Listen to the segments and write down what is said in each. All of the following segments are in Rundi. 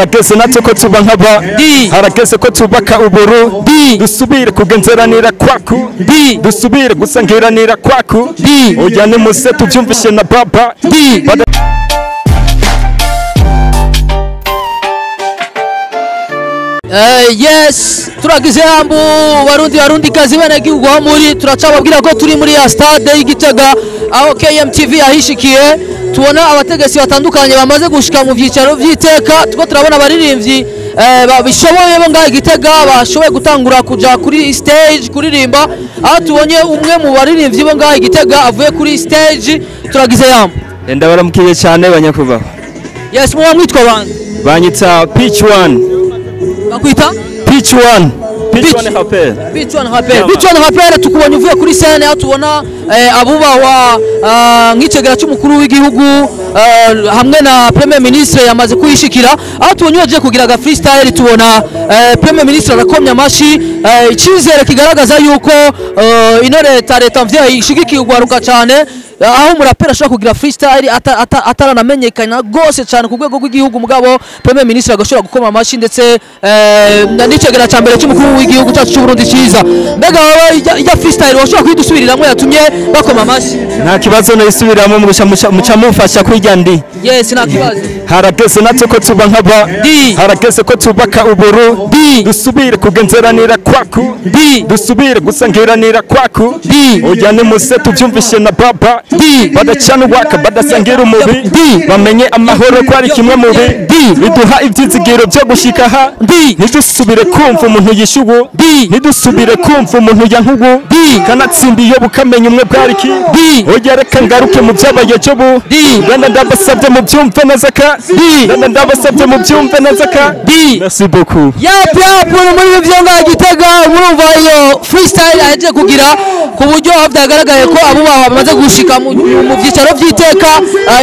Harageze natwe ko tuba nk'aba, harageze ko tubaka uburu, dusubire kugenzeranira kwaku, dusubire gusangiranira kwaku, oya nimuse tubyumvishe na baba. Yes, turagize hambu Barundi Barundi kazi bene gihugu aho muri, turacababwira ko turi muri ya stade y'Igitega aho KMTV yahishikiye. Tubona abategetsi batandukanye bamaze gushika mu vyicaro vy'iteka, tuko turabona abaririmbyi babishoboye bo ngaho Igitega bashoboye gutangura kuja kuri stage kuririmba, aho tubonye umwe mu baririmbyi bo ngaho Igitega avuye kuri stage. Turagize yambu. Ndabaramukiye cyane banyakubahwa. Yes, muba mwitwa bande? Banyita Pitch One. Bakwita Pitch One. Pitch One Rapper. Pitch One Rapper. Pitch One Rapper, tukubonye uvuye kuri scene aho tubona abubahwa nk'icegera cy'umukuru w'igihugu hamwe na Premier Ministre yamaze kuyishikira, aho tubonye waje kugira aga freestyle, tubona Premier Ministre arakomya amashi, icyizere kigaragaza yuko ino leta mvyeyi ishigikiye ugwaruka cyane, aho umuraperi ashobora kugira freestyle ataranamenyekana gose cyane ku rwego rw'igihugu, mugabo Premier Ministre agashobora gukoma amashi ndetse n'icegera cya mbere cy'umukuru w'igihugu cyacu cy'u Burundi cyiza. Mbega wowe ijya freestyle washobora kuyidusubiriramwo yatumye bakoma amashi? Nta kibazo nayisubiramo, muca mumfasha kwijya ndi. Yes, nta kibazo. Harageze natwe ko tuba nk'aba, harageze ko tubaka uburu, dusubire kugenzeranira kwaku, dusubire gusangiranira kwaku, oya nimuse tubyumvishe na baba, badacana uwaka badasangira umubi, bamenye amahoro ko ari kimwe mubi, biduha ibyizigiro byo gushika aha, ntidusubire kumva umuntu yishubu, ntidusubire kumva umuntu yankubu, kanatsinda iyo bukamenya umwe bwariki, oya reka ngaruke mu byabaye cyo, bene ndabasabye mu byumve neza ka, bene ndabasabye mu byumve neza ka. Merci beaucoup. Yap yap, muri byo ngaho Gitega murumva iyo freestyle aje kugira ku buryo byagaragaye ko abo bamaze gushika mu byicaro by'iteka,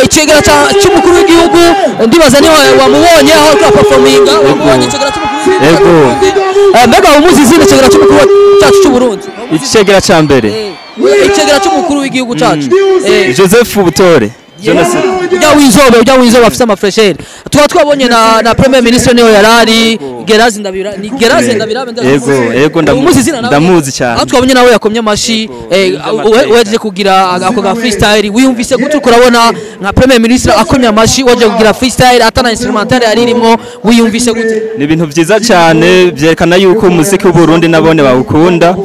icegera cy'umukuru w'igihugu ndibaza ni wamubonye aho ka performinga, wamubonye icegera cy'umukuru w'igihugu. Mbega umuzi izina icegera cy'umukuru cyacu cy'u Burundi? Icegera cya mbere, icegera cy'umukuru w'igihugu cyacu Joseph Butore. Ujya winzobe afite amafresheri. Tuba twabonye na Premier Ministre niyo yarari Gerazi Ndabira, ni Gerazi Ndabira. Yego, ndamuzi cyane. Aho twabonye nawe yakomye amashi waje kugira ako ga freestyle, wiyumvise gute urabona nka Premier Ministre akomye amashi waje kugira freestyle atana instrumental yaririmo, wiyumvise gute? Ni ibintu byiza cyane byerekana yuko umuziki w'u Burundi nabone bawukunda,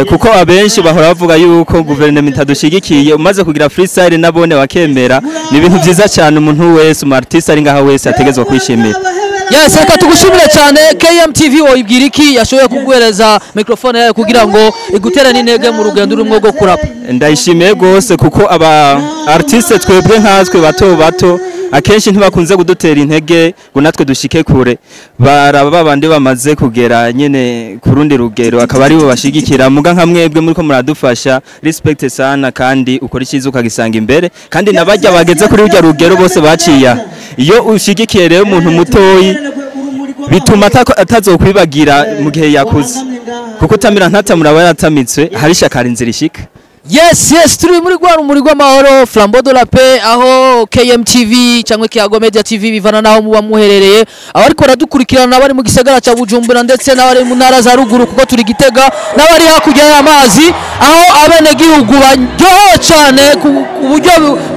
kuko abenshi bahora bavuga yuko guverinoma itadushigikiye, umaze kugira freestyle nabone bakemera. Ni ibintu byiza cyane, umuntu wese umu artiste ari ngaha wese ategezwa kwishimira. Yes, reka tugushimire cyane. KMTV woyibwira iki yashoboye kuguhereza microphone yayo kugira ngo igutere n'intege mu rugendo urimo rwo kurapa? Ndayishimiye rwose kuko aba artiste twebwe nkatwe bato bato akenshi ntibakunze kudutera intege ngo natwe dushike kure, baraba babandi bamaze kugera nyene ku rundi rugero akaba aribo bashigikira, muga nka mwebwe muri ko muradufasha, respect sana, kandi ukora icyiza ukagisanga imbere, kandi nabajya bageze kuri urya rugero bose baciya. Iyo ushigikiye rero umuntu mutoyi bituma atazokwibagira mu gihe yakuze, kuko utamira ntatamura aba yatamitse, hari shakara inzira ishika. Yes, yes, turi muri rwa rumuri rw'amahoro Flambeau de la Paix, aho KMTV cyangwa Kiyago Media TV bivana naho muba muherereye, abariko baradukurikirana bari mu gisagara cya Bujumbura ndetse n'abari mu ntara za ruguru kuko turi Gitega, n'abari hakurya y'amazi, aho abenegihugu baryohewe cyane ku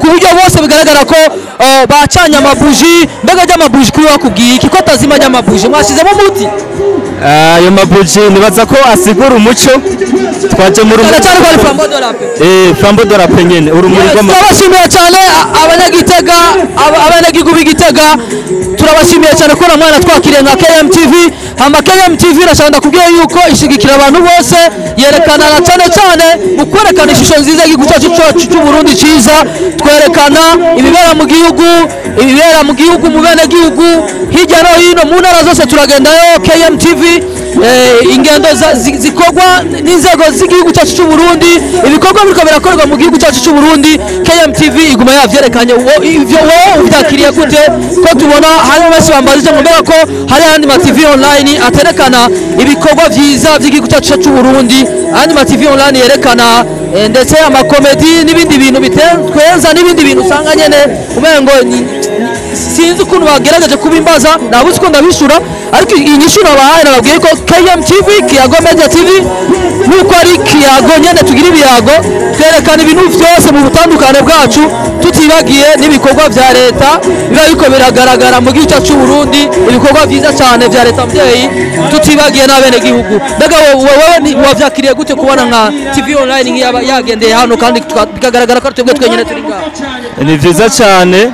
buryo bose bigaragara ko bacanye amabuji. Mbega ry'amabuji kuri wakubwiye iki ko atazima ry'amabuji mwashizemo umuti? Ayo mabuji nibaza ko asigura umuco twaje muri Flambeau de la Paix. Flambeau de la Paix nyene urumuri rw'amahoro. Turabashimiye cyane abanyagitega, abanyagihugu b'Igitega, turabashimiye cyane ko na mwana twakiriye nka KMTV. Hama KMTV irashaka ndakubwiye yuko ishigikira abantu bose, yerekana na cyane cyane mu kwerekana ishusho nziza y'igihugu cyacu cy'u Burundi cyiza, twerekana ibibera mu gihugu, ibibera mu gihugu mu bene gihugu hirya no hino mu ntara zose turagendayo. KMTV ingendo zikorwa n'inzego z'igihugu cyacu cy'u Burundi, ibikorwa biriko birakorwa mu gihugu cyacu cy'u Burundi, KMTV iguma yavyerekanye. Ivyo wowe uvyakiriye gute ko tubona harimo benshi bambajije ngo mbega ko hari ayandi ma TV online aterekana ibikorwa vyiza by'igihugu cyacu cy'u Burundi, ayandi ma TV online yerekana ndetse amakomedi n'ibindi bintu bitwenza n'ibindi bintu usanga nyene umengo Sinzi ukuntu bagerageje kubimbaza, nabuze uko ndabishura, ariko inyishu nabahaye, nababwiye ko KMTV, Kiyago Media TV, nuko ari Kiyago nyene, tugira ibiyago, twerekana ibintu vyose mu butandukane bwacu, tutibagiye n'ibikorwa vya leta biba biriko biragaragara mu gihugu cyacu Burundi, ibikorwa vyiza cyane vya leta mvyeyi, tutibagiye n'abenegihugu. Mbega wewe wavyakiriye gute kubona nka TV online nk'iyaba yagendeye hano, kandi bikagaragara ko ari twebwe twenyine turi ngaha? Ni vyiza cyane,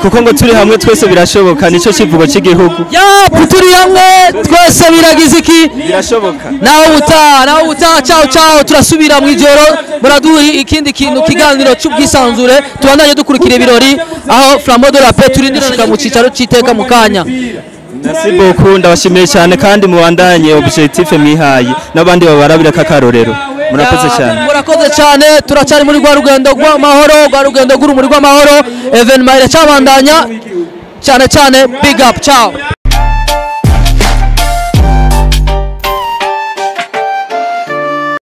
kuko ngo turi hamwe twese birashoboka, nicyo kivugo cy'igihugu. Yapu, turi hamwe twese biragize iki? Birashoboka. Nawe utaha, nawe utaha. Ciao ciao, turasubira mu ijoro, muraduha ikindi kintu, kiganiro cy'ubwisanzure, tubandanye dukurikira ibirori aho Flambeau de la Paix turindirishika mu cicaro c'iteka mu kanya. Merci beaucoup, ndabashimiye cyane, kandi mubandanye objectif mwihaye, n'abandi babarabira kakarorero. Murakoze cyane. Murakoze cyane. Turacyari muri rwa rugendo rw'amahoro, rwa rugendo rw'urumuri rw'amahoro. Événement iracabandanya cyane cyane. Big up, ciao.